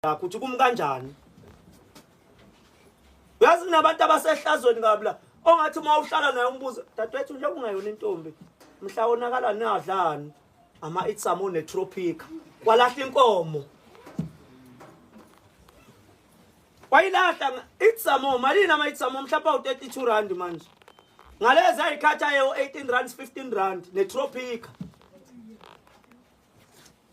yakho uthi kumi kanjani. Uyazi kunabantu abasehlazweni kabi la ongathi uma uhlala naye umbuze, dadewethu nje ungayona intombi mhla wonakala nadlani ama itsamo netropica walahla inkomo wayilahla itsamo malini ama itsamo mhlawumbe awu 32 rand manje ngalezi ayikhatha ayo 18 rand 15 rand netropica.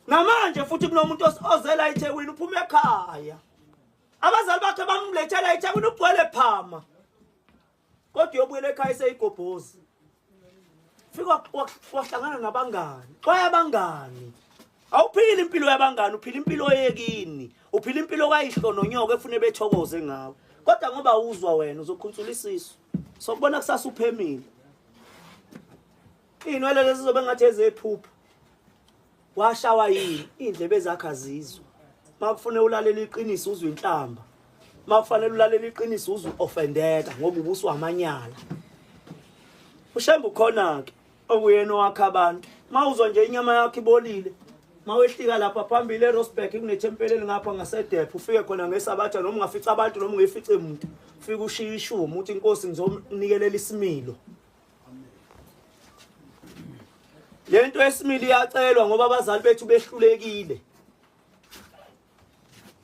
Namanje futhi kunomuntu ozela eThekwini uphuma ekhaya, abazali bakhe bamlethela eThekwini ugcwele phama, kodwa uyobuyela ekhaya eseyigobhozi. Fika wahlangana nabangani, xwaya abangani. Awuphili impilo yabangani, uphila impilo yekini, uphila impilo kayihlo nonyoko efune bethokoze ngawe. Kodwa ngoba uzwa wena uzokhunsula isisu, sokubona kusasa uphemile. Iy'nwele lezi zobe ngathi ezephupho. Washawa yini? Iy'ndlebe zakhe azizwa. Uma kufuneka ulalela iqiniso uzwe inhlamba. Uma kufanele ulalela iqiniso uzwe u-offendeka ngoba ubuswa amanyala. UShembe ukhona-ke okuyena owakha abantu. Uma uzwa nje inyama yakho ibolile, uma wehlika lapha phambili eRosburg kunethempeli elingapha ngasedepho, ufike khona ngesabatha noma ungafica abantu noma ungefice muntu. Ufike ushiye ishumi uthi inkosi ngizonikelela isimilo. Lento esimile iyacelwa ngoba abazali bethu behlulekile.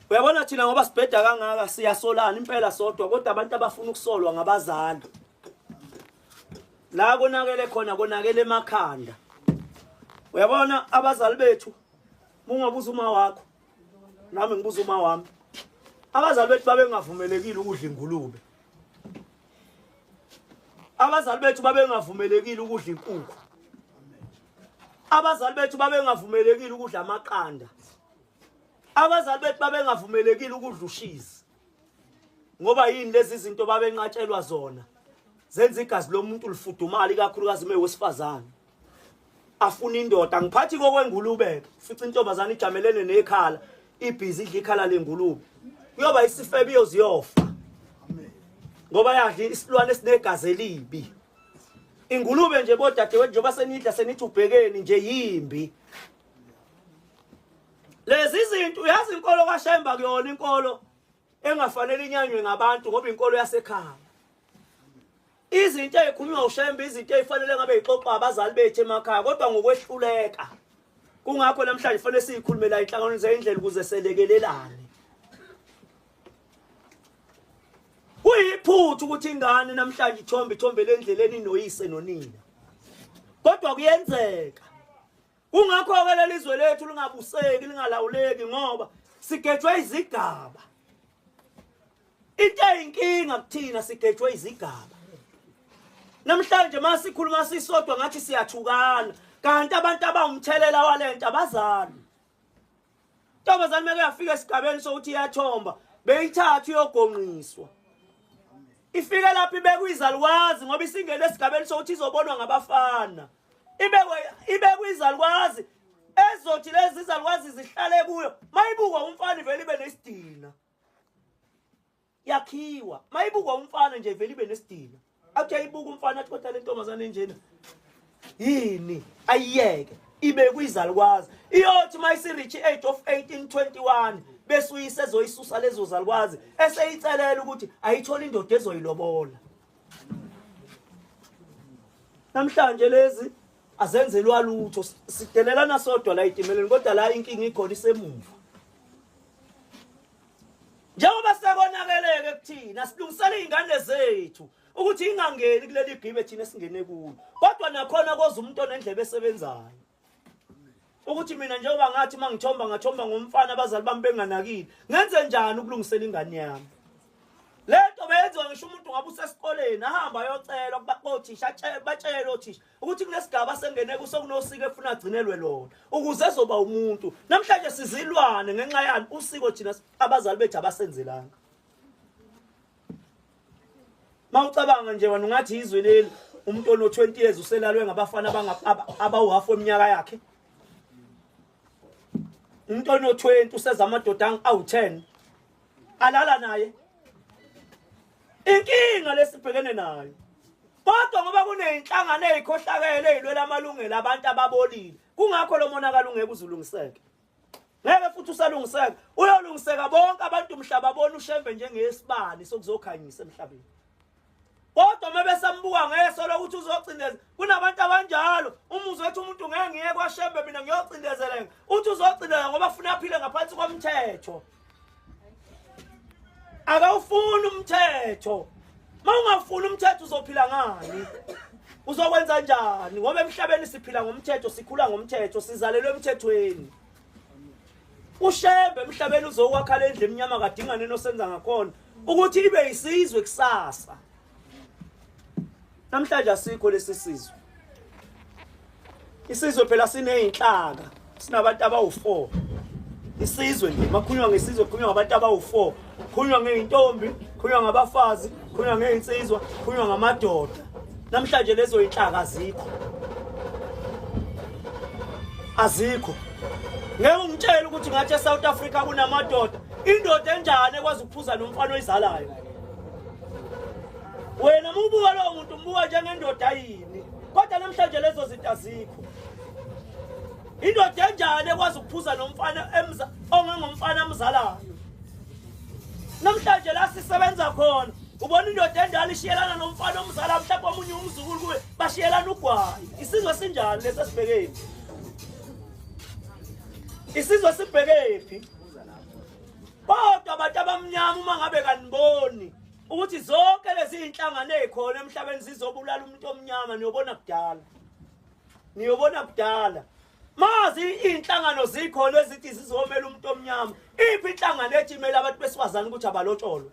Uyabona thina ngoba sibheda kangaka siyasolana impela sodwa, kodwa abantu abafuna ukusolwa ngabazali. La konakele khona konakele emakhanda. Uyabona abazali bethu, mungabuza uma wakho, nami ngibuza uma wami. Abazali bethu babengavumelekile ukudla ingulube. Abazali bethu babengavumelekile ukudla inkukhu. Abazali bethu babengavumelekile ukudla amaqanda. Abazali bethu babengavumelekile ukudla ushizi. Ngoba yini lezi zinto babenqatshelwa zona? Zenza igazi lomuntu lifudumala ikakhulukazi uma wesifazane. Afuna indoda ngiphathi kokwengulube, fica intombazane ijamelene nekhala, ibhizi idla ikhala lengulube. Kuyoba isifebe iyoziyofa. Ngoba yadla isilwane esinegazi elibi. Ingulube nje bodadewethu njengoba senidla senithi ubhekeni nje yimbi. Lezi zinto uyazi inkolo kaShemba kuyona inkolo engafanele inyanywe ngabantu ngoba inkolo yasekhaya. Izinto ezikhulunywa uShembe izinto ezifanele ngabe ixoxwa abazali bethu emakhaya kodwa ngokwehluleka. Kungakho namhlanje kufanele siyikhulume la inhlangano zendlela ukuze selekelelane. Kuyiphutha ukuthi ingane namhlanje ithombe ithombele endleleni inoyise nonina. Kodwa kuyenzeka. Kungakho-ke leli zwe lethu lingabuseki lingalawuleki ngoba sigejwe izigaba. Into eyinkinga kuthina sigejwe izigaba. Namhlanje masikhuluma sisodwa ngathi siyathukana kanti abantu abawumthelela walento abazali. Ntombazane meke yafika esigabeni sokuthi iyathomba beyithatha iyogonqiswa. Ifike lapho ibekwa izalukwazi ngoba isingene esigabeni sokuthi izobonwa ngabafana. Ibekwe ibekwa izalukwazi ezothi lezi izalukwazi zihlale kuyo mayibukwa umfana ivele ibe nesidina. Yakhiwa mayibukwa umfana nje vele ibe nesidina. Athi ayibuka umfana athi kodwa le ntombazane enjena yini ayiyeke ibe kwizalukwazi iyothi mayisi-reach age of 18 21 bese uyise ezoyisusa lezo zalukwazi eseyicelela ukuthi ayithole indoda ezoyilobola. Namhlanje lezi azenzelwa lutho, sidelelana sodwa la itimeleni, kodwa la inkinga ikhona isemuva. Njengoba sekonakeleke kuthina silungisela izingane zethu ukuthi ingangeni kuleli gibe thina esingene kulo, kodwa nakhona koza umuntu onendlebe esebenzayo ukuthi mina njengoba ngathi mangithomba ngathomba ngomfana abazali bami benganakile, ngenze njani ukulungisela ingane yami lento? Beyenziwa ngisho umuntu ngabe usesikoleni ahamba ayocelwa kothisha, batshele othisha ukuthi kunesigaba sengene kuso kunosiko efuna agcinelwe lona ukuze ezoba umuntu. Namhlanje sizilwane ngenxa yani usiko thina abazali bethu abasenzelanga. Mawucabanga nje wena ungathi izwe leli umuntu ono 20 years uselalwe ngabafana abawu-half weminyaka yakhe. Umuntu ono 20 useza amadoda awu-10 alala naye. Inkinga lesibhekene nayo kodwa ngoba kuneyinhlangano ezikhohlakele ezilwela amalungelo abantu ababolile, kungakho lo monakalo ungeke uzulungiseke. Ngeke futhi usalungiseka. Uyolungiseka bonke abantu mhla babona uShembe njengesibani sokuzokhanyisa emhlabeni. Kodwa uma besambuka ngeso lokuthi uzocindezela, kunabantu abanjalo. Umuzwe ethi umuntu ngeke ngiye kwaShembe mina ngiyocindezeleka. Uthi uzocindezela ngoba funa aphile ngaphansi komthetho. Akawufuni umthetho. Uma ungafuni umthetho uzophila ngani? Uzokwenza njani? Ngoba emhlabeni siphila ngomthetho, sikhula ngomthetho, sizalelwe emthethweni. uShembe emhlabeni uzokwakha le ndlu emnyama kadingane nosenza ngakhona ukuthi ibe isizwe kusasa. Namhlanje asikho lesi sizwe. Isizwe phela sineyinhlaka, sinabantu abawu4. Isizwe nje makhulunywa ngesizwe kukhulunywa ngabantu abawu4. Khulunywa ngeyintombi, khulunywa ngabafazi, khulunywa ngezinsizwa, khulunywa ngamadoda. Namhlanje lezo inhlaka azikho. Azikho. Ngeke ungitshele ukuthi ngathi eSouth Africa kunamadoda. Indoda enjani ekwazi ukuphuza nomfana oyizalayo? Wena mubuka lowo muntu umbuka njengendoda yini? Kodwa namhlanje lezo zinto azikho. Indoda enjani ekwazi ukuphuza nomfana emza ongengomfana amzalayo? Namhlanje la sisebenza khona ubona indoda endala ishiyelana nomfana omzala mhlawumbe omunye umzukulu kuye bashiyelana ugwayi. Isizwe sinjani lesi esibhekephi? Isizwe sibhekephi? Kodwa abantu abamnyama uma ngabe kaniboni ukuthi zonke lezi zinhlangano ezikhona emhlabeni zizobulala umuntu omnyama, niyobona kudala. Niyobona kudala. Mazi inhlangano zikhona ezithi zizomela umuntu omnyama. Iphi inhlangano ethi imele abantu besifazane ukuthi abalotsholwe?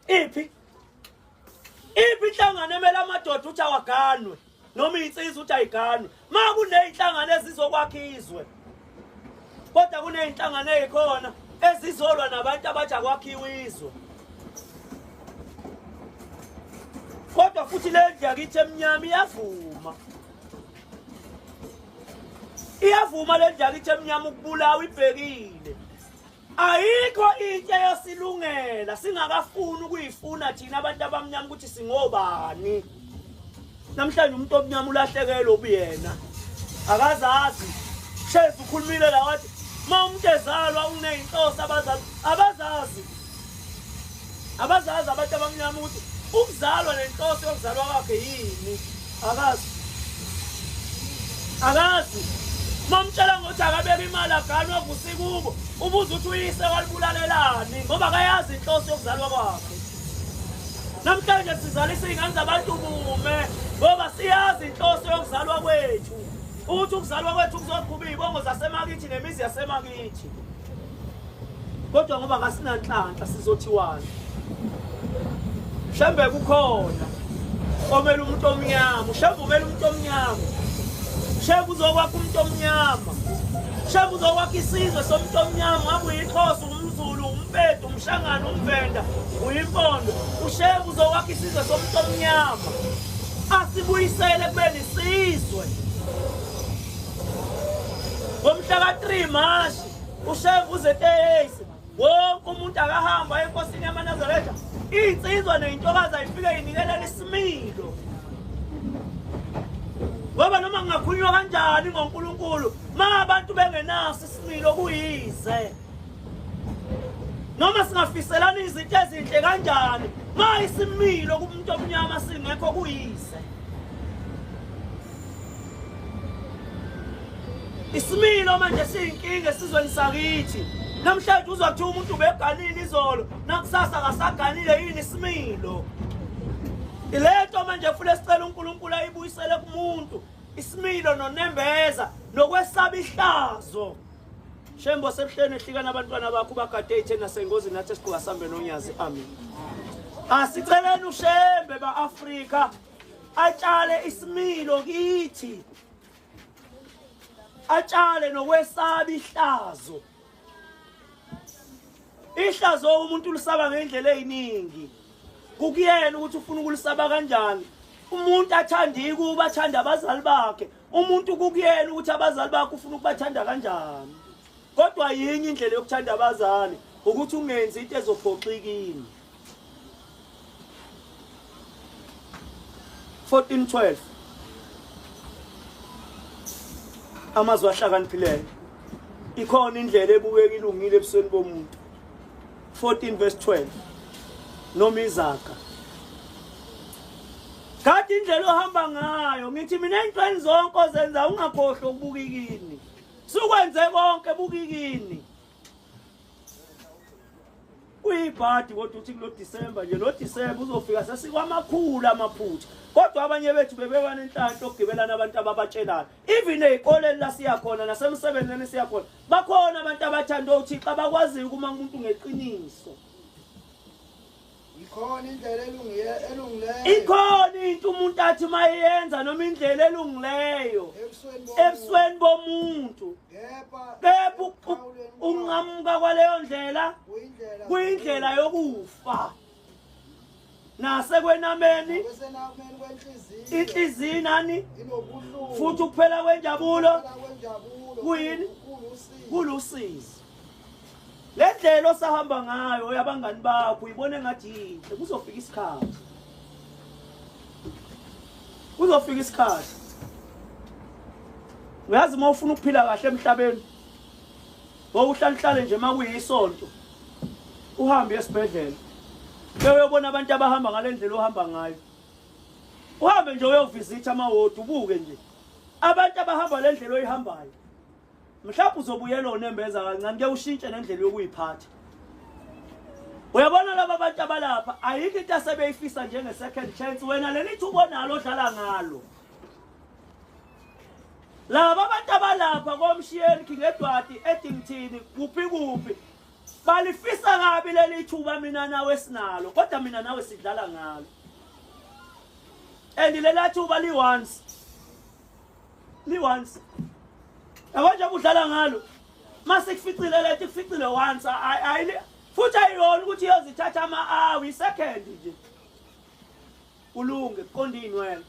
Iphi? Iphi inhlangano emele amadoda ukuthi awaganwe noma insizwa ukuthi ayiganwe? Ma kuneyinhlangano ezizokwakha izwe. Kodwa kuneyinhlangano ezikhona ezizolwa nabantu abathi akwakhiwe izwe. Kodwa futhi le ndlu yakithi emnyama iyavuma. Iyavuma le ndlu yakithi emnyama ukubulawa ibhekile. Ayikho into eyosilungela singakafuni ukuyifuna thina abantu abamnyama ukuthi singobani. Namhlanje umuntu omnyama ulahlekelwe ubuyena. Akazazi. Shezi ukhulumile la wathi uma umuntu ezalwa uneyinhloso abazazi abazazi. Abazazi abantu abamnyama ukuthi ukuzalwa nenhloso yokuzalwa kwakhe yini. Akazi. Akazi. Mamtshela ngokuthi akabeke imali aganwe avuse kubo. Ubuza ukuthi uyise walibulalelani ngoba akayazi inhloso yokuzalwa kwakhe. Namhlanje sizalisa iy'ngane zabantu bume ngoba siyazi inhloso yokuzalwa kwethu. Ukuthi ukuzalwa kwethu kuzoqhuba iy'bongo zasemakithi nemizi yasemakithi. Kodwa ngoba kasinanhlanhla sizothiwani? Shembe kukhona omele umuntu omnyama, uShembe umele umuntu omnyama. Shembe uzokwakha umuntu omnyama. Shembe uzokwakha isizwe somuntu omnyama, ngabe uyiXhosa, umZulu, umPedi, umShangane, umVenda, uyimpondo. UShembe uzokwakha isizwe somuntu omnyama. Asibuyisele kubeni isizwe. Ngomhla ka-3 Mashi uShembe uze wonke umuntu akahamba enkosini yamaNazaretha, iy'nsizwa ney'ntokazi ayifike yinikelela isimilo. Ngoba noma kungakhulunywa kanjani ngoNkulunkulu, ma abantu bengenaso isimilo kuyize. Noma singafiselana izinto ezinhle kanjani, ma isimilo kumuntu omnyama singekho kuyize. Isimilo manje siyinkinga esizweni sakithi. Namhlanje uzwa kuthiwa umuntu ubeganile izolo, nakusasa akasaganile yini isimilo. Ilento manje funa sicela uNkulunkulu ayibuyisele kumuntu isimilo nonembeza nokwesaba ihlazo. Shembo sebuhleni ehlikana abantwana bakho ubagade itheni nasengozini nathi esiqhuba sambe nonyazi. Amen. Asiceleni uShembe ba-Afrika atshale isimilo kithi, atshale nokwesaba ihlazo. Ihlazo umuntu ulisaba ngendlela eziningi, kukuyena ukuthi ufuna ukulisaba kanjani. Umuntu athanda ukuba athanda abazali bakhe, umuntu kukuyena ukuthi abazali bakhe ufuna ukubathanda kanjani. Kodwa yinye indlela yokuthanda abazali, ukuthi ungenzi into ezophoxa ikini. 1412 amazwi ahlakaniphileyo. Ikhona indlela ebukeka ilungile ebusweni bomuntu. 14 verse 12 noma izaga. Kade indlela ohamba ngayo ngithi mina entweni zonke ozenza ungakhohlwa ukubuka ikini. Sukwenze konke buka ikini. Kuyibhadi kodwa uthi kulo December nje lo December uzofika sesikwamakhulu amaphutha. Kodwa abanye bethu bebeba nenhlanhla okugibelana abantu ababatshelayo. Even ezikoleni la siya khona nasemsebenzini siya khona bakhona abantu abathanda uThixo abakwaziyo ukuma umuntu ngeqiniso. Ikhona indlela elungileyo. Ikhona into umuntu athi mayenza noma indlela elungileyo ebusweni bomuntu. Kepha unqamuka kwaleyo ndlela kuyindlela yokufa. Nasekwenameni inhliziyo nani futhi ukuphela kwenjabulo kuyini kulusizi. Le ndlela osahamba ngayo yabangani bakho uyibona engathi yinhle kuzofika isikhathi. Kuzofika isikhathi. Uyazi uma ufuna ukuphila kahle emhlabeni wawuhlala uhlale nje uma kuyisonto uhambe esibhedlela uyobona abantu abahamba ngale ndlela ohamba ngayo. Uhambe nje uyovisitha amawodi ubuke nje abantu abahamba le ndlela oyihambayo. Mhlawumbe uzobuyela onembeza kancane ke ushintshe nendlela yokuyiphatha. Uyabona laba bantu abalapha ayikho into asebeyifisa njenge second chance wena leli thuba onalo odlala ngalo. Laba abantu abalapha komshiyeni King Edward Eddington kuphi kuphi balifisa kabi leli thuba mina nawe sinalo kodwa mina nawe sidlala ngalo. And lela thuba li once li once yabo nje udlala ngalo mase kuficile lento kuficile once ayili futhi ayiyona ukuthi iyozithatha ama hour i-second nje ulunge kuqonda iy'nwele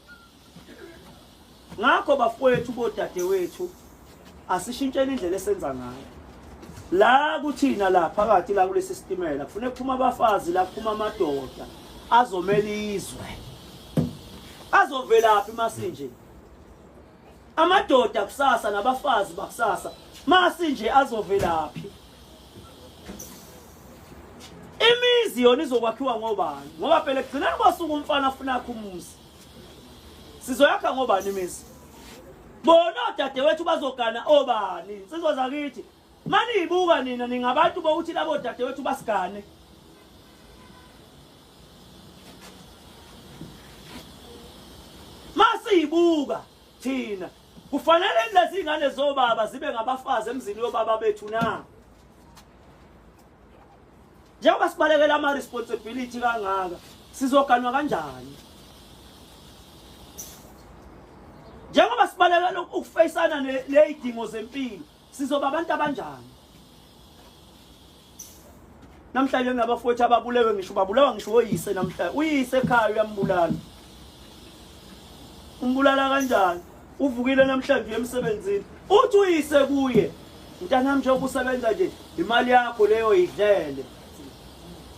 ngakho bafowethu bodadewethu asishintsheni indlela esenza ngayo la kuthina la phakathi la kulesi sitimela kufuneka kuphuma abafazi la kuphuma amadoda azomela izwe azovelaphi masinje amadoda kusasa nabafazi bakusasa masinje azovelaphi imizi yona izokwakhiwa ngobani ngoba phela ekugcineni kosuku umfana afuna akhe umuzi sizoyakha ngobani imizi bona odadewethu bazogana obani insizwa zakithi maniyibuka nina ningabantu bokuthi labo dadewethu basigane Masiyibuka thina kufanele lezi ngane zobaba zibe ngabafazi emzini yobaba bethu na? Njengoba sibalekela ama responsibility kangaka sizoganwa kanjani? Njengoba sibalekela ukufeyisana nezidingo zempilo sizoba abantu abanjani? Namhlanje kunabafowethu ababulewe ngisho babulawa ngisho oyise namhlanje. Uyise ekhaya uyambulala. Umbulala kanjani? Uvukile namhlanje uye emsebenzini. Uthi uyise kuye, mntanami njengoba usebenza nje imali yakho leyo idlele.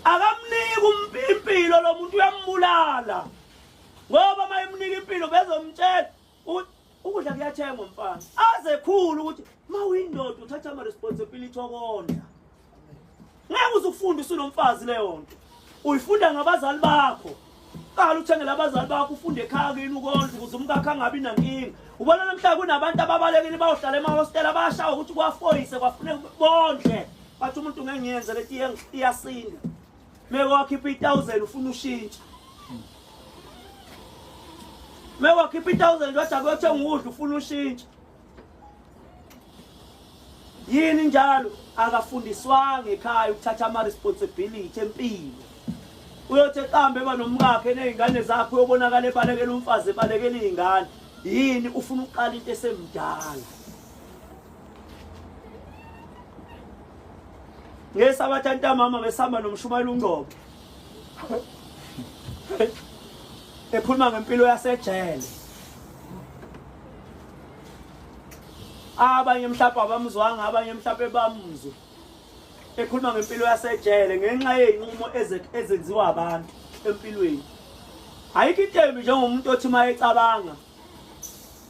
Akamniki impilo lo muntu uyambulala. Ngoba uma emnika impilo bezomtshela ukudla kuyathengwa mfana. Aze khulu ukuthi uma uyindoda uthatha ama responsibility okondla. Ngeke uze ufunde usunomfazi leyo nto. Uyifunda ngabazali bakho. Qala uthengele abazali bakho ufunde ekhaya kini ukondla ukuze umkakho angabi nankinga. Ubona namhlanje kunabantu ababalekile bayohlala emahostela bayashawa ukuthi kwafoyise kwafuneka bondle. Bathi umuntu ngeke ngiyenze leti iyasinda. Meke wakhipha i1000 ufuna ushintsha. Meke wakhipha i1000 wathi akuyothenga ukudla ufuna ushintsha. Yini njalo akafundiswanga ekhaya ukuthatha ama responsibility empilo. Uyothi eqambe eba nomkakhe nezingane zakhe uyobonakala ebalekela umfazi ebalekela izingane. Yini ufuna ukuqala into esemdala. Ngesabatha ntamama besihamba nomshumayeli uNgcobo. Ekhuluma ngempilo yasejele. Abanye mhlawumbe abamzwanga abanye mhlawumbe bamuzwe. Ekhuluma ngempilo yasejele ngenxa yezinqumo ezenziwa abantu empilweni. Ayikho into embi njengomuntu othi uma ecabanga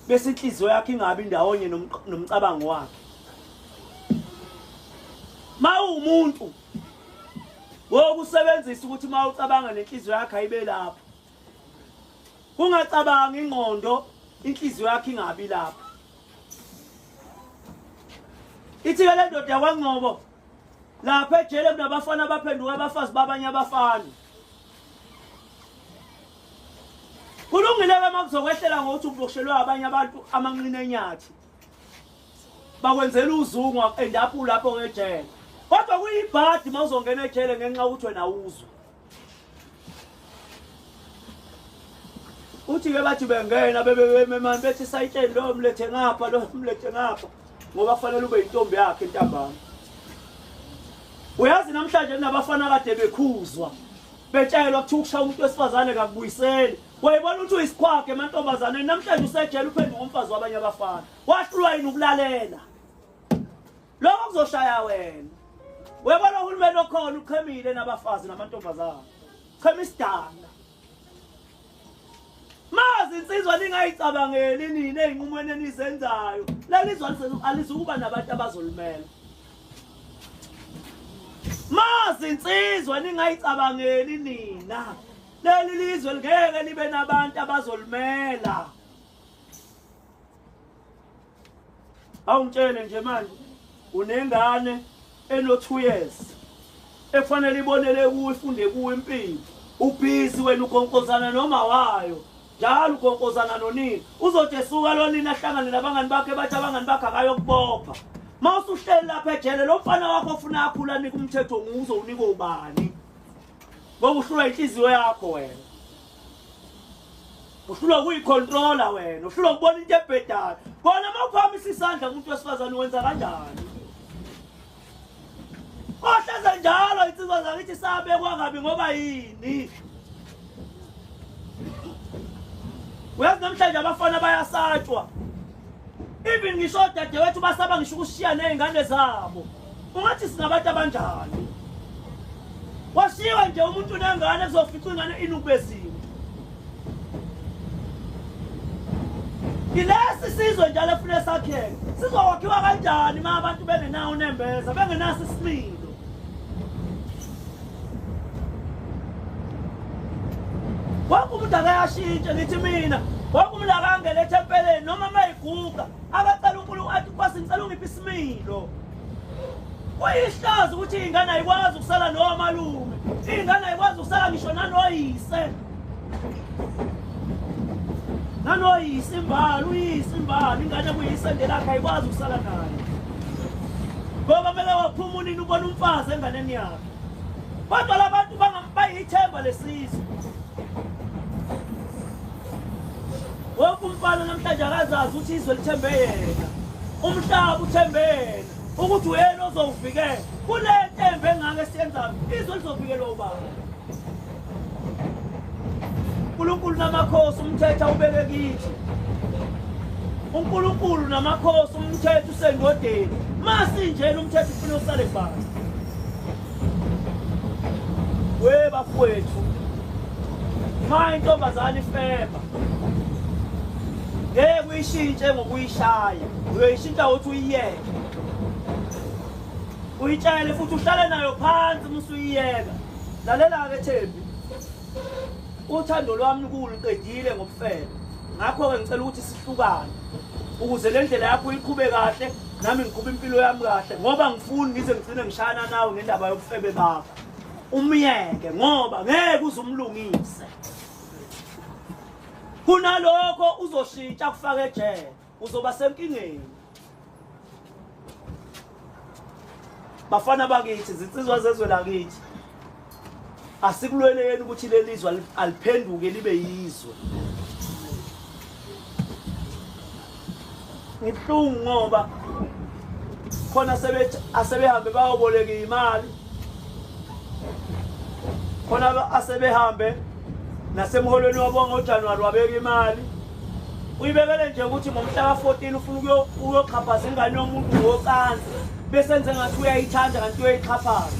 bese inhliziyo yakhe ingabi ndawonye nomcabango wakhe. Mawumuntu wokusebenzisa ukuthi mawucabanga nenhliziyo yakho ayibe lapho. Ungacabangi ingqondo inhliziyo yakho ingabi lapho. Ithi ke le ndoda yakwaNgcobo lapha ejele kunabafana abaphenduka abafazi babanye abafana. Kulungile ke makuzokwehlela ngokuthi uboshelwe abanye abantu amanqina enyathi. Bakwenzela uzungu endaphu lapho ngejele. Kodwa kuyibhadi mawuzongena ejele ngenxa ukuthi wena uzwe. Uthi ke bathi bengena bebememani bethi sayitsheni lo mlethe ngapha lo mlethe ngapha ngoba kufanele ube intombi yakhe ntambama. Uyazi namhlanje kunabafana kade bekhuzwa betshelwa kuthiwa ukushaya umuntu wesifazane kakubuyiseli. Wayibona ukuthi uyisikhwaga emantombazaneni namhlanje usejele uphenduka umfazi wabanye abafana. Wahlulwa yini ukulalela? Lokho kuzoshaya wena. Uyabona uhulumeni okhona uchemile nabafazi namantombazane. Chema isidala. Mazi insizwa ningayicabangeli nina ezinqumweni enizenzayo. Leli zwe alizukuba nabantu abazolimela. Mazi insizwa ningayicabangeli nina. Leli lizwe lingeke libe nabantu abazolimela. Awungitshele nje manje unengane eno 2 years ekufanele ibonele kuwe ifunde kuwe impilo ubhizi wena ugonkozana noma wayo njalo ugonkozana nonina uzothi esuka lonina ahlangane nabangani bakhe bathi abangani bakhe akayokubopha uma usuhleli lapha ejele lo mfana wakho ofuna akhula anika umthetho nguzo unikwe ubani ngoba uhlulwa inhliziyo yakho wena uhlulwa ukuyicontrola wena uhlulwa ukubona into ebhedayo kona uma uphakamisa isandla kumuntu wesifazane wenza kanjani ohleze njalo insizwa zakithi sabekwa kabi ngoba yini uyazi namhlanje abafana bayasatshwa even ngisho odadewethu basaba ngisho ukushiya ney'ngane zabo ungathi singabantu abanjani washiwa nje umuntu nengane kuzofica ingane inukubeziwe Ilesi sizwe njalo efune sakheke sizokwakhiwa kanjani uma abantu bengenawo unembeza bengenaso isimilo wonke umuntu akayashintshe ngithi mina wonke umuntu akangena ethempeleni noma uma iguga akacela uNkulunkulu athi Nkosi ngicela ungiphe isimilo Kuyihlazo ukuthi ingane ayikwazi ukusala nomalume. Ingane ayikwazi ukusala ngisho nanoyise. Nanoyise imbala, uyise imbala, ingane kuyisende lakhe ayikwazi ukusala naye. Ngoba mele waphuma unini ubona umfazi enganeni yakhe. Kodwa labantu bayithemba lesizwe. Wonke umfana namhlanje akazazi ukuthi izwe lithembe yena. Umhlaba uthembe yena ukuthi uyena ozowuvikela. Kule ntembe engaka esiyenzayo izwe lizovikelwa ubani? uNkulunkulu namakhosi umthetho awubeke kithi. uNkulunkulu namakhosi umthetho usendodeni. Masinjena umthetho ufuna usale kubani? We bafowethu. Ma intombazane ifeba. Ngeke uyishintshe ngokuyishaya. Uyoyishintsha ngokuthi uyiyeke. Uyitshele futhi uhlale nayo phansi uma usuyiyeka. Lalela-ke Thembi. Uthando lwami kuluqedile ngobufebe. Ngakho-ke ngicela ukuthi sihlukane ukuze le ndlela yakho uyiqhube kahle nami ngiqhube impilo yami kahle ngoba ngifuni ngize ngigcine ngishayana nawe ngendaba yobufebe bakho. Umyeke ngoba ngeke uze umlungise. Kunalokho uzoshintsha kufake ejele, uzoba senkingeni. Bafana bakithi, zinsizwa zezwe lakithi. Asikulweleni ukuthi leli zwe aliphenduke libe yizwe. Ngibuhlungu ngoba khona asebehambe bayoboleka imali khona asebehambe nasemholweni wabo ngoJanuwari wabeka imali uyibekele nje ukuthi ngomhla ka-14 ufuna ukuyoxhaphaza ingane yomuntu ngocansi bese enze ngathi uyayithanda kanti uyoyixhaphaza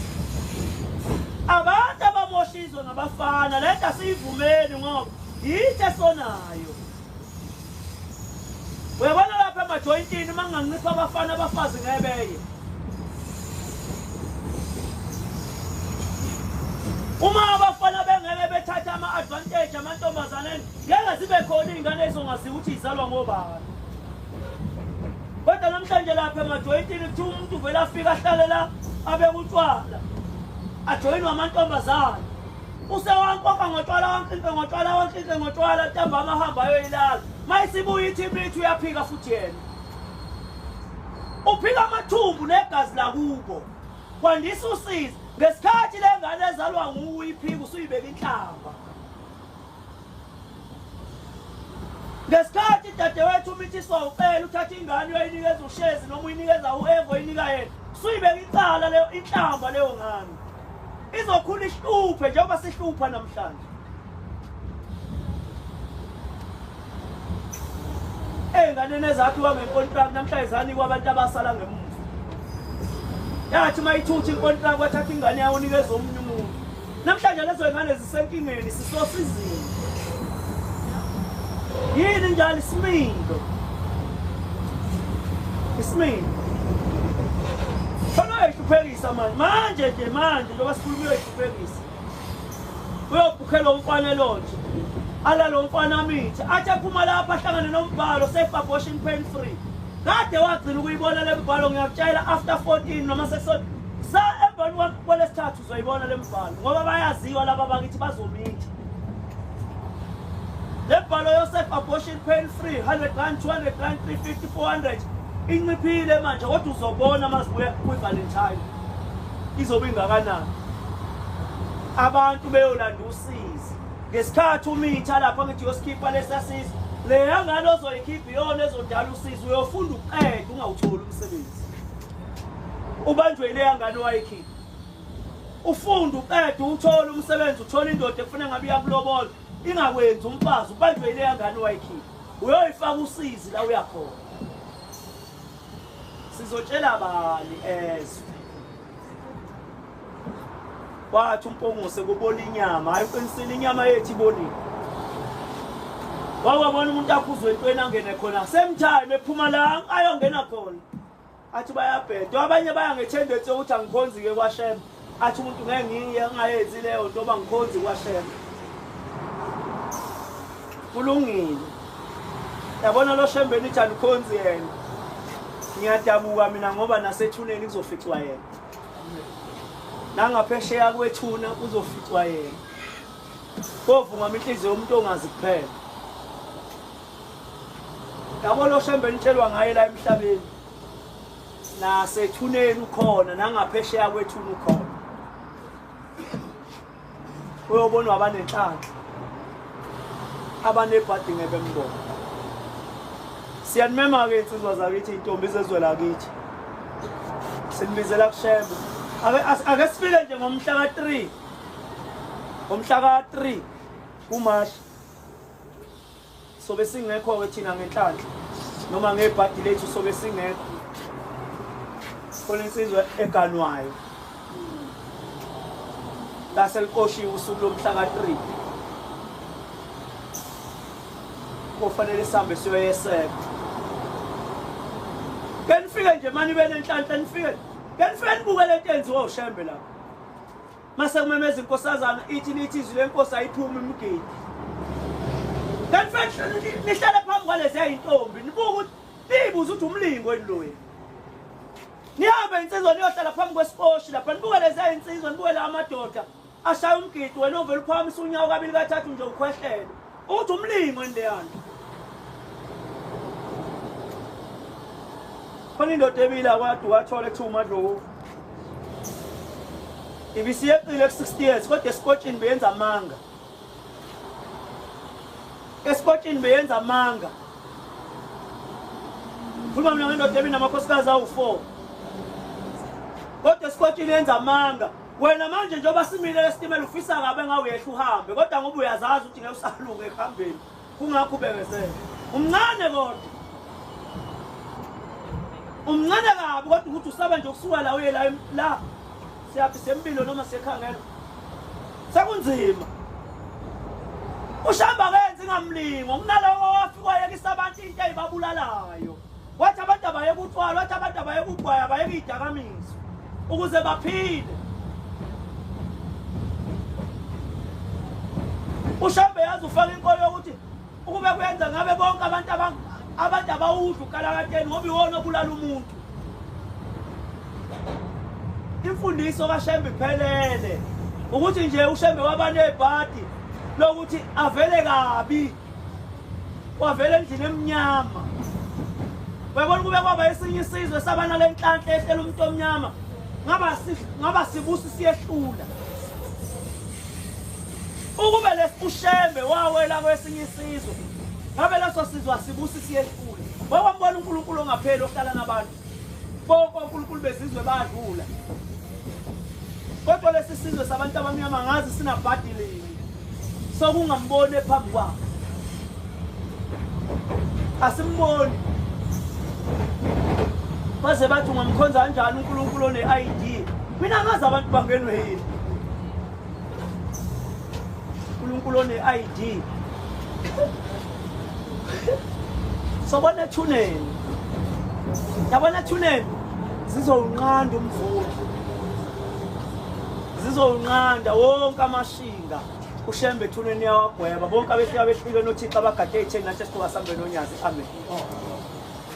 abantu abamosha izwe ngabafana le nto asiyivumeli ngoba yithi esonayo uyabona lapha emajoyintini uma kungancipha abafana abafazi ngebeye advantage amantombazane, ngeke zibe khona iy'ngane ezongaziwa ukuthi izalwa ngobani. Kodwa namhlanje lapha emajoyintini kuthiwa umuntu uvele afike ahlale la abeke utshwala, ajoyinwe amantombazane. Usewankoka ngotshwala, wankinke ngotshwala, wankinke ngotshwala, ntambama ahambe ayoyilala. Uma isibuya ithi imithi uyaphika futhi yena. Uphika amathumbu negazi lakubo. Kwandisa usizi. Ngesikhathi le ngane ezalwa nguwe iphika usuyibeka inhlamba. Ngesikhathi dadewethu umithiswa ucela uthatha ingane uyoyinikeza uShezi noma uyinikeza u-Evo uyinika yena, usuyibeka icala leyo inhlamba leyo ngane. Izokhula ihluphe njengoba sihlupha namhlanje. Ey'nganeni ezakhiwa ngenkontraki namhlanje zanikwa abantu abasala ngemuva. Yathi uma ithutha inkontraki wathatha ingane yawo unikeza omunye umuntu. Namhlanje lezo y'ngane zisenkingeni sisosizini. Yini njalo isimindo? Isimindo. Khona uyayihluphekisa manje. Manje nje manje njengoba sikhuluma uyayihluphekisa. Uyobhukhela umfana elonje. Alale umfana amithi. Athi ephuma lapha ahlangane nombhalo safe abortion pain free. Kade wagcina ukuyibona le mbhalo ngiyakutshela after 14 noma sekuso sa emveni kwalesithathu uzoyibona le mbhalo ngoba bayaziwa laba bakithi bazomitha. Le mbhalo yo safe abortion pain free 100 rand 200 rand 350 400 inciphile manje kodwa uzobona mazibuya kwi-Valentine izobe ingakanani. Abantu beyolanda usizi ngesikhathi umitha lapha ngithi uyosikhipha lesasizi leya ngane ozoyikhipha iyona ezodala usizi uyofunda uqede ungawutholi umsebenzi ubanjwe ileya ngane owayikhipha ufunde uqede uthole umsebenzi uthole indoda efuna ngabe iyakulobola ingakwenzi umfazi ubanjwe ileya ngane owayikhipha uyoyifaka usizi la uyakhona sizotshela bani ezwe Wathi uMpungose kubola inyama, hayi uqinisile inyama yethu ibolile. Wawabona umuntu akhuzwe entweni angene khona same time ephuma la ayongena khona. Athi bayabheda, abanye baya ngethendensi yokuthi angikhonzi ke kwaShembe. Athi umuntu ngeke ngiye ngingayenzi leyo nto bangikhonzi kwaShembe. Kulungile. Yabona lo Shembe nithi anikhonzi yena. Ngiyadabuka mina ngoba nasethuneni kuzoficwa yena. Nangaphesheya kwethuna kuzoficwa yena. Kovungama inhliziyo yomuntu ongazi kuphela. Yabo lo Shembe nitshelwa ngaye la emhlabeni. Nasethuneni ukhona nangaphesheya kwethuna ukhona. Uyobonwa abanenhlanhla abanebhadi ngeke bembone. Siyanimema-ke insizwa zakithi, iy'ntombi zezwe lakithi. Sinibizela kuShembe. Ake sifike nje ngomhla ka-3. Ngomhla ka-3 kuMashi. Sobe singekho-ke thina ngenhlanhla noma ngebhadi lethu sobe singekho. Khona insizwa eganwayo. Laseliqoshiwe usuku lomhla ka-3. Kofanele sihambe siyoyeseka. Ke nifike nje mani ibe nenhlanhla nifike. Ke nifike nibuke lento enziwa uShembe lapha. Mase kumemeza inkosazana ithi lithi izwi lenkosi ayiphumi imigidi. Ke nifike nihlale phambi kwalezi yayintombi nibuke ukuthi niyibuze ukuthi umlingo yini loya. Nihambe insizwa niyohlala phambi kwesikoshi lapha nibuke lezi yayinsizwa nibuke la amadoda ashaya umgidi wena ovele uphakamisa unyawo kabili kathathu nje ukhwehlele. Uthi umlingo yini leyana. Khona indoda ebila kwade wathola ekuthiwa uMadlovu. Ibisiyeqile ku-60 years kodwa esikotshini beyenza amanga. Esikotshini beyenza amanga. Khuluma mina ngendoda ebinamakhosikazi awu-4. Kodwa esikotshini yenza amanga. Wena manje njengoba simile lesitimela ufisa kabe ngawuyehla uhambe kodwa ngoba uyazazi ukuthi ngeke usalunga ekuhambeni. Kungakho ubekezele. Umncane kodwa. Umncane kabi kodwa ukuthi usaba nje ukusuka la uye la la. Siyaphi sempilo noma siyekhangela. Sekunzima. Ushamba kenzi ngamlingo kunalowo wafika wayekisa abantu into eyibabulalayo. Wathi abantu abayeke utshwala, wathi abantu abayeke ugwayi, abayeke izidakamizwa ukuze baphile. UShembe yazi ufaka inkolo yokuthi ukube kuyenza ngabe bonke abantu abantu abawudla ukalakateni ngoba iwona obulala umuntu. Imfundiso kaShembe iphelele ukuthi nje uShembe waba nebhadi lokuthi avele kabi wavela endlini emnyama. Uyabona kube kwaba esinye isizwe saba nale nhlanhla ehlela umuntu omnyama ngaba ngaba sibusi siyehlula. Ukube lesiushembe wawela kwesinye isizwe ngabe leso sizwe asibusi siyehlula. Wawambona uNkulunkulu ongapheli ohlala nabantu. Bonke onkulunkulu bezizwe badlula. Kodwa lesi sizwe sabantu abamnyama ngazi sinabhadi lini. Sokungamboni ephambi kwakhe. Asimboni. Baze bathi ungamkhonza kanjani uNkulunkulu one-ID? Mina ngazi abantu bangenwe yini. uNkulunkulu one-ID. Sobona ethuneni. Yabona ethuneni zizowunqanda umvulo. Zizowunqanda wonke amashinga. uShembe ethuneni yawagweba bonke abefika behlulwe noThixo abagade etheni nathi esiqhuba sambe nonyazi. Amen.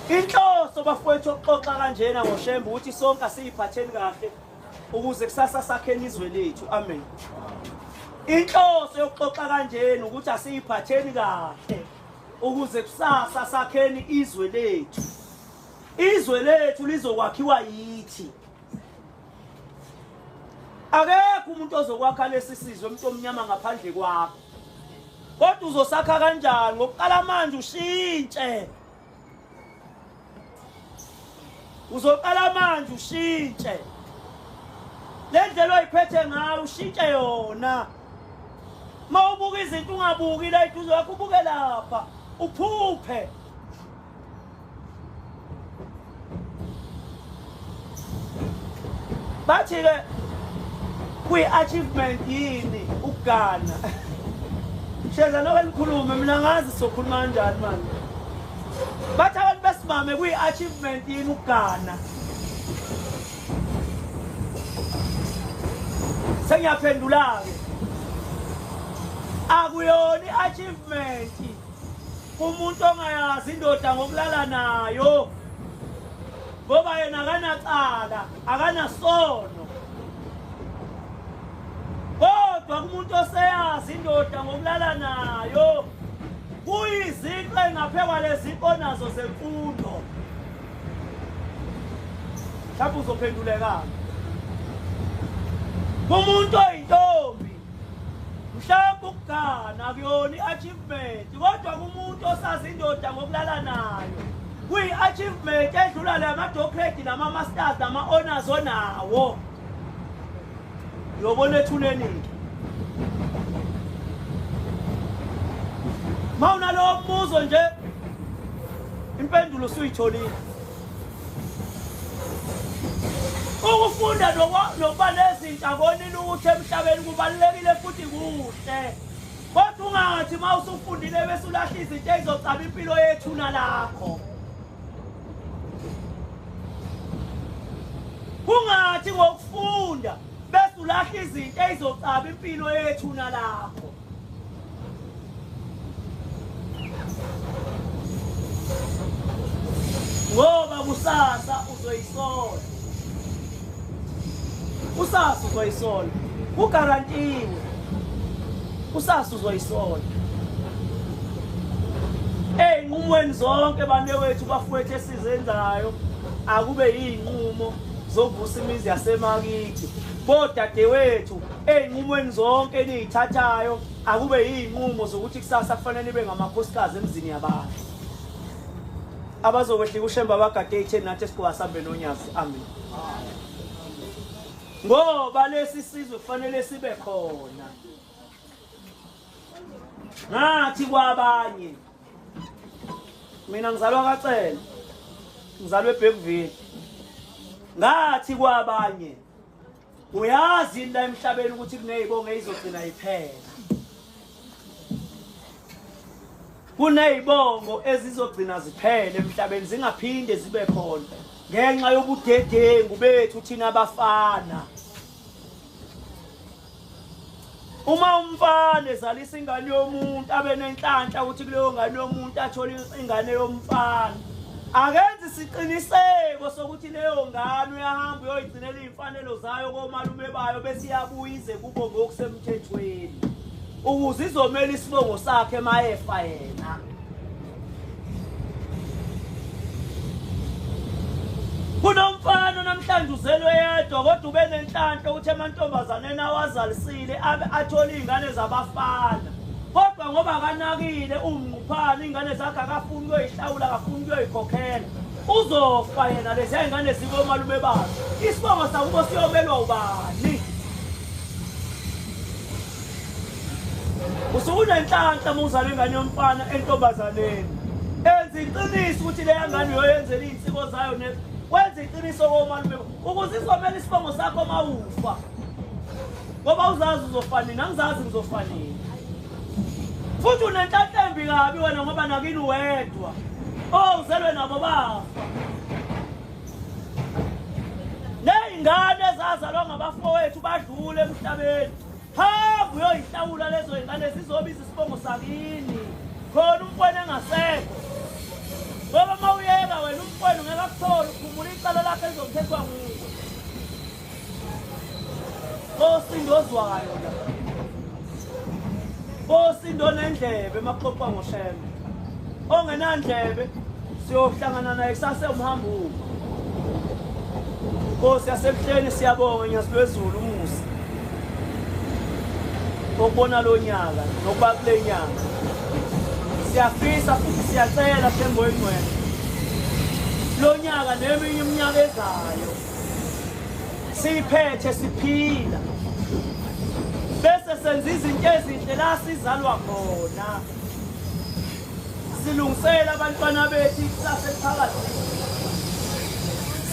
Inhloso bafowethu okuxoxa kanjena ngoShembe ukuthi sonke asiyiphatheni kahle ukuze kusasa sakheni izwe lethu. Amen. Inhloso yokuxoxa kanjena ukuthi asiyiphatheni kahle ukuze kusasa sakheni izwe lethu. Izwe lethu lizokwakhiwa yithi. Akekho umuntu ozokwakha lesi sizwe umuntu omnyama ngaphandle kwakho. Kodwa uzosakha kanjani ngokuqala manje ushintshe. Uzoqala manje ushintshe. Le ndlela oyiphethe ngayo ushintshe yona. Uma ubuka izinto ungabuki la eduze wakho ubuke lapha uphuphe. Bathi ke kuyi-achievement yini ukugana. Sheza noke nikhulume mina ngazi sokhuluma kanjani manje. Bathi abantu besimame kuyi-achievement yini ukugana. Sengiyaphendula-ke. Akuyona i-achievement kumuntu ongayazi indoda ngokulala nayo ngoba yena akanacala akanasono kodwa kumuntu oseyazi indoda ngokulala nayo kuyizinto engaphekwa lezinto nazo zemfundo mhlawumbe uzophenduleka kumuntu oyintombi mhlawumbe ukugana akuyona i-achievement kodwa kumuntu osazi indoda ngokulala nayo kuyi-achievement edlula le ama-doctorate nama-masters nama-honors onawo. Uyobona ethuneni-ke ma unalowo mbuzo nje impendulo usuyitholile. Ukufunda nokuba nezinto akonile ukuthi emhlabeni kubalulekile futhi kuhle. Kodwa ungathi uma usufundile bese ulahla izinto ezizocaba impilo yethuna lakho. Kungathi ngokufunda bese ulahla izinto ezizocaba impilo yethuna lakho. Ngoba kusasa uzoyisola. Kusasa uzoyisola. Kugarantiwe. Kusasa uzoyisola. Ey'nqumweni zonke banewethu bafowethu esizenzayo akube yiy'nqumo zokuvusa imizi yasemakithi. Bodadewethu ey'nqumweni zonke eniy'thathayo akube yiy'nqumo zokuthi kusasa kufanele nibe ngamakhosikazi emzini yabantu. Abazokwehlika uShembe abagade ey'theni nathi esiqhuba sambe nonyazi. Amen. Ngoba lesi sizwe kufanele sibe khona. Ngathi kwabanye mina ngizalwa kaCele ngizalwa eBergville. Ngathi kwabanye uyazi yini la emhlabeni ukuthi kunezibongo ezizogcina iphela. Kunezibongo ezizogcina ziphele emhlabeni zingaphinde zibe khona ngenxa yobudedengu bethu thina abafana. Uma umfana ezalisa ingane yomuntu abe nenhlanhla ukuthi kuleyo ngane yomuntu athole ingane yomfana, akenzi isiqiniseko sokuthi leyo ngane uyahamba uyoyigcinela iy'mfanelo zayo komalume bayo bese iyabuya ize kubo ngokusemthethweni ukuze izomela isibongo sakhe mayefa yena. Kunomfana namhlanje uzelwe yedwa kodwa ube nenhlanhla ukuthi emantombazaneni awazalisile abe athole iy'ngane zabafana, kodwa ngoba akanakile umnquphana iy'ngane zakhe akafuni ukuyoyihlawula, akafuni ukuyoyikhokhela, uzofa yena leziya y'ngane zikomalume bazo. Isibongo sakubo siyomelwa ubani? Usuke unenhlanhla uma uzala ingane yomfana entombazaneni. Enza iqiniso ukuthi leya ngane uyoyenzela iy'nsiko zayo ne wenza iqiniso komalume ukuze izomela isibongo sakho uma ufa. Ngoba uzazi uzofa nini, angizazi ngizofa nini. Futhi unenhlanhla embi kabi wena ngoba nakini wedwa. Oh, uzelwe nabo bafa. Ney'ngane ezazalwa ngabafowethu badlule emhlabeni. Hamba uyoyihlawula lezo y'ngane zizobiza isibongo sakini. Khona umfwenu engasekho. Ngoba uma uyeka wena umfwenu ngeke akuthole, ukhumula icala lakhe lizothethwa nguwe. Kosindo ozwayo la. Kosindo nendlebe emaxoxwa ngoShembe. Ongenandlebe siyohlangana naye kusasa umhambuko. Nkosi yasebuhleni siyabonga Nyazi lwezulu umusa okubona lo nyaka nokuba kule nyanga. Siyafisa futhi siyacela Shembe oyingcwele lo nyaka neminye iminyaka ezayo siyiphethe siphila bese senza izinto ezinhle la sizalwa khona. Silungisele abantwana bethu ikusasa eliphakathi,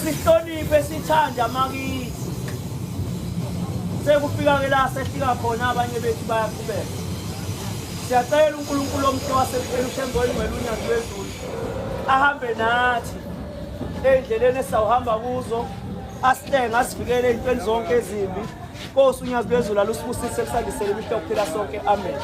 sihloniphe sithande amakithi. Sekufika-ke la sehlika khona abanye bethu bayaqhubeka. Siyacela uNkulunkulu omhle wasebuhleni uShembe oyingcwele uNyazi lwezulu ahambe nathi ey'ndleleni esizawuhamba kuzo, asihlenge asivikele ey'ntweni zonke ezimbi. Nkosi uNyazi lwezulu alusibusise kusandisele imihla yokuphila sonke. Amen.